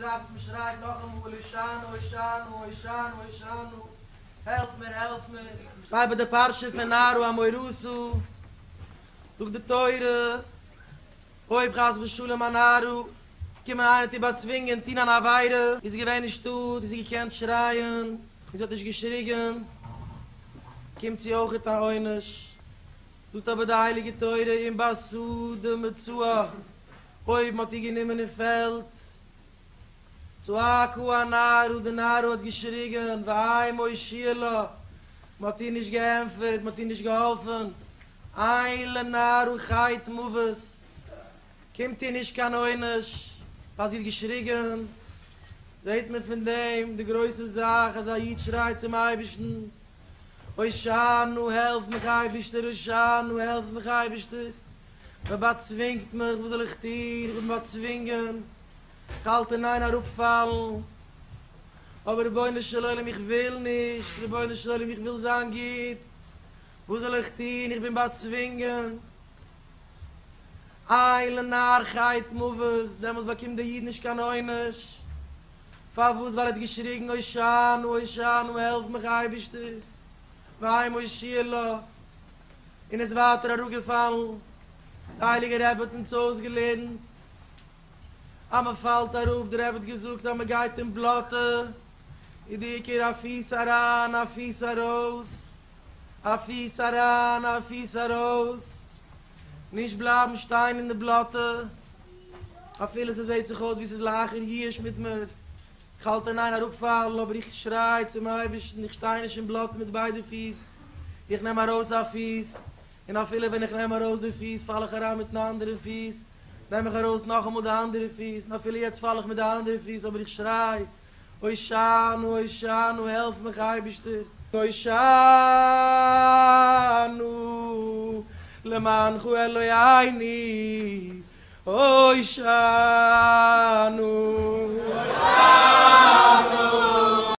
זאך וואס מען שרייט נאכאמאל הושענא הושענא הושענא הושענא, העלף מיר העלף מיר. שטייט ביי די פרשה פון נערה המאורסה, זאגט די תורה, אויב חס ושלום א נערה קומען איינער האט איר באצווינגען טון אן עבירה, איז זי געווען אין שטאט און זי געקענט שרייען און זי האט נישט געשריגען, קומט זי אויכעט א עונש, זאגט אבער די הייליגע תורה אם בשדה מצאה, אויב מען האט איר גענומען אין פעלד, צעקה הנערה, די נערה האט געשריגען, ואין מושיע לה, מען האט איר נישט געענטפערט, מען האט איר נישט געהאלפען, אין לנערה חטא מוות, קומט איר נישט קיין עונש ווייל זי האט געשריגען, זעט מען פון דעם די גרויסע זאך אז א איד שרייט צום אייבערשטן, הושענא העלף מיך אייבערשטער, הושענא העלף מיך אייבערשטער, מען באצווינגט מיך, וואס זאל איך טון, איך בין באצווינגען, איך האלט אין איין אראפפאלן, אבער רבונו של עולם איך וויל נישט, רבונו של עולם איך וויל זיין גוט, וואס זאל איך טון, איך בין באצווינגען. אין לנער חטא מוות, דעמאלט באקומט דער איד נישט קיין עונש. פארוואס? ווייל ער האט געשריגן הושענא הושענא העלף מיך אייבערשטער, ואין מושיע לה, און איז ווייטער אראפגעפאלן. דער הייליגער רבי האט אונז אויסגעלערנט אז מען פאלט אראפ, דער רבי האט געזאגט אז מען גייט אין בלאטע איז די עיקר א פיס אריין א פיס ארויס, א פיס אריין א פיס ארויס, נישט בלייבן שטיין אין די בלאטע, אפילו ס'זעט זיך אויס ווי ס'איז לאחר ייאוש מיט מיר, איך האלט אין איין אראפפאלן, אבער איך שריי צום אייבערשטן, איך שטיי נישט אין בלאטע מיט ביידע פיס, איך נעם ארויס א פיס, און אפילו ווען איך נעם ארויס די פיס פאל איך אריין מיטן אנדערן פיס, נעם איך ארויס נאכאמאל די אנדערע פיס, און אפילו יעצט פאל איך מיט די אנדערע פיס, אבער איך שריי, הושענא הושענא העלף מיך אייבישטער. הושענא למענך אלוהינו הושענא.